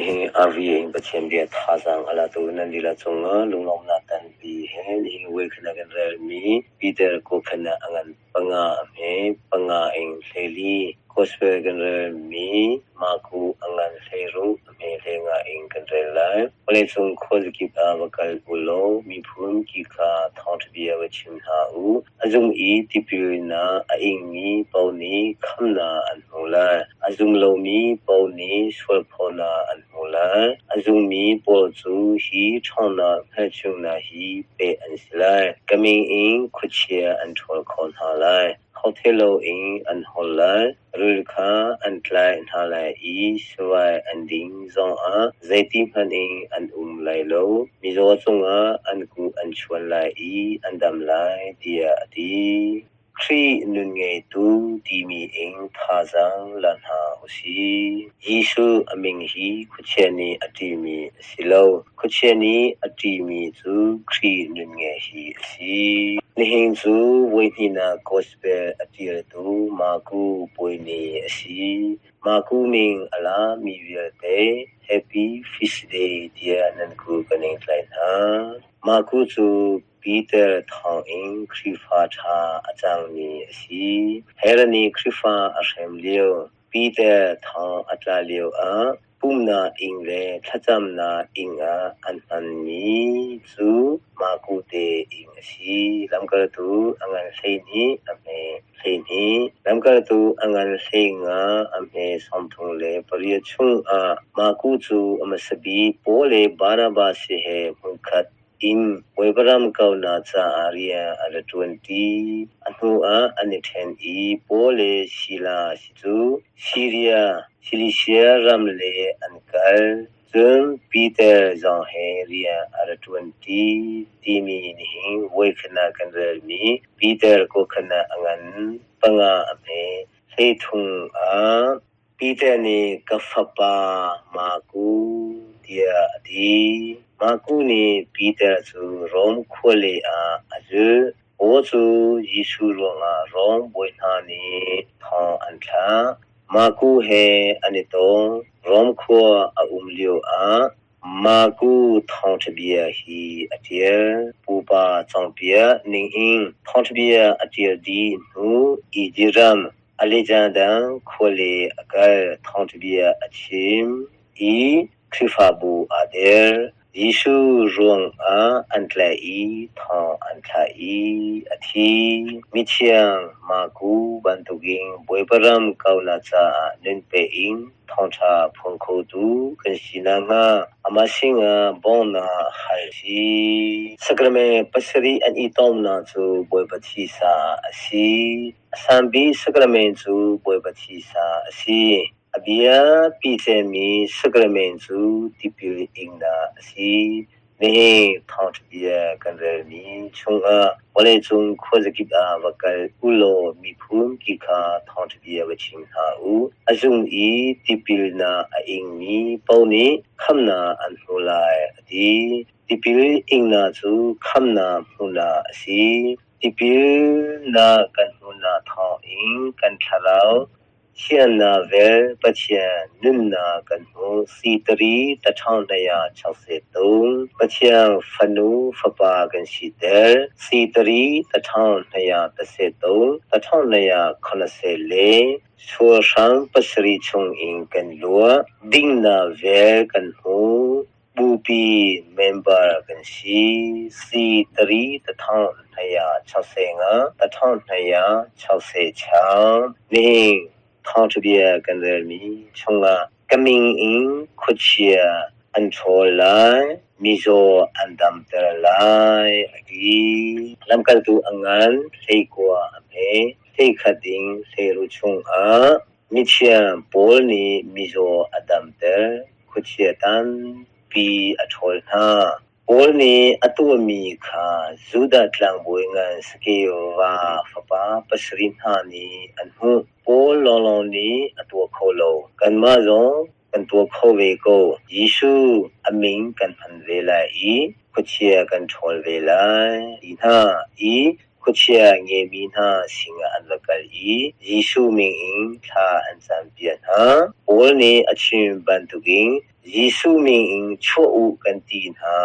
Nihin RVA in Pathian bia thazaang a latu nan lila cungah lunglawmhnak tampi he nihin voikhat ah kan relmi Peter kawhkhan ah a ngan panga a hme, panga in 14 Gospel kan relmi Marku a ngan 16 a hme 15 in kan rel lai. Vawleicung khuazakip ah va kal u law miphun ki kha thawngṭha bia va chim hna u. A zum i tipilnak a ingmi paoh nih khamhnak an hmu lai. A zum lomi paoh nih sualphawnak an hmu lai. A zummi pawl cu hi ṭhawnnak hngalhchungnak hi pek an si lai. Ka min in khuachia an ṭhawl khawh hna lai. Holhtheih loin an holh lai. Rul kha an tlaih hna lai i sivai an ding zongah zeitihmanh in an um lai lo. Mizaw cungah an kuh an chuan lai i an dam lai, tiah a ti. Khrih nun ngeitu timi in thazaang la hna usih. Jesuh a min hi khuachia nih a ṭihmi a si lo. Khuachia nih a ṭihmi cu Khrih nun ngei hi a si. Nihin cu voihnihnak Gospel a ṭialtu Marku puai ni a si. Marku min a la mi vialte Happy Feast Day tiah nan ku kan in tlaih hna. Marku cu Peter thawngin Khrihfa ṭha a cangmi a si. Herod nih Khrihfa a hrem lio, Peter thong a tla lioah pumhnak inn le thlacamnak inn ah an hmanmi cu Marku te inn a si. Lamkaltu a ngan 12 a hme 12. Lamkaltu a ngan 15 a hme 38 chungah Marku cu a hmasa bik Paul le Barnabas he hmunkhat in Bawipa ram kaunak caah rian a ra ṭuanṭi. A hnuah an i ṭhen i Paul le Silas cu Siria, Silisia ram le an kal. Cun Peter zong he rian a ra ṭuanṭi timi nihin voikhat ah kan relmi Peter kawhkhan ah a ngan panga a hme 13 ah Peter nih ka fapa Marku tiah a ti. Marku nih Peter cu Rom khuali ah a zulh. Paul cu Jesuh ruangah Rom bawi hna nih thong an thlak. Marku he an i tong. Rom khua a um lioah Marku thawngṭha bia hi a ṭial. Pupa cawnpiak ningin thawngṭha bia a ṭial dih hnu Izipt ram Alexander khuali a kal thawngṭha bia a chim i Khrihfabu aa der. Jesuh ruangah an tlaih i thong an thlah i a thi. Mithiang Marku bantukin Bawipa ram kaunak caah nun pe in thawngṭha phuan khotu kan si nakhnga amah sinah bawmhnak hal si. Sacrament pasarih an i tomnak cu Bawipa thisa a si. A sangbik sacrament cu Bawipa thisa a si. A biapi cemmi sacrament cu tipil ingnak a si. Nihin thawngṭha bia kan relmi chungah vawleicung khuazakip ah va kal u law miphun ki kha thawngṭha bia va chim hna u. A zum i tipilnak a ingmi paoh nih khamhnak an hmu lai, a ti. Tipil ingnak cu khamhnak hmuhnak a si. Tipilnak kan hmuhnak thawngin kan thlarau Thiannak vel Pathian nunnak kan hmuh. Sitari 1263 Pathian fanu fapa kan siter. Sitari 1213 1294 Sualhrang pasarih chungin kan luah. Dingnak vel kan hmu. Bupi member kan si. Sitari 1265 1266 Nihin thawngṭha bia kan relmi chungah ka min in khuachia an ṭhawl lai, mizaw an damter lai, a ti. Lamkaltu a ngan 19 a hme, 11 in 16 chungah mithiang Paul nih mizaw a damter, khuachia tampi a ṭhawl hna. Paul nih a tuahmi kha Judah tlangbawi ngan Skeva fapa pasarih hna nih an hmuh. Paul lawnglawng nih a tuah kho lo. Kanmah zong kan tuah kho ve ko. Jesuh a min kan hman ve lai i khuachia kan ṭhawl ve lai ti hna i. khuachia ngeimi hna sinah an va kal i Jesuh min in thla an campiak hna. Paul nih a chim bantukin Jesuh min in chuah u kan ti hna,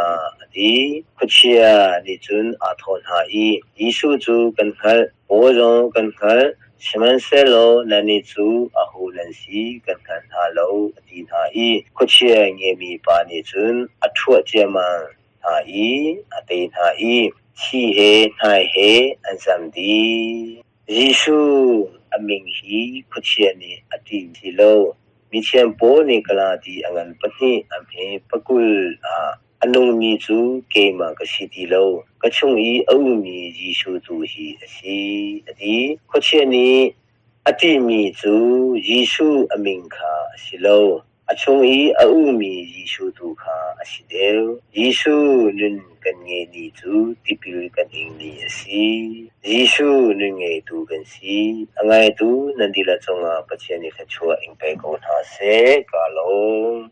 a ti. Khuachia nih cun aa thawh hna i, Jesuh cu kan hngalh, Paul zong kan hngalh, sihmanhsehlaw nannih cu aho nan si kan hngal hna lo, a ti hna i khuachia ngeimi pa nih cun a ṭhuah ciammam hna i a tei hna i thi he hnai he an zam dih. Jesuh a min hi khuachia nih a ṭih ti lo. Mithiang Paul nih Galati a ngan pahnih a hme pakul ah a nungmi cu keimah ka si ti lo, ka chung i a ummi Jesuh tu hi a si, a ti. Khuachia nih a ṭihmi cu Jesuh a min kha a si lo. A chung i a ummi Jesuh tu kha a si deuh. Jesuh nun kan ngeih ni cu tipil kan ing ni a si. Jesuh nun ngeitu kan si. A ngaitu nan dihlak cungah Pathian nih thluachuah in pe ko hna seh. Kaa lawm.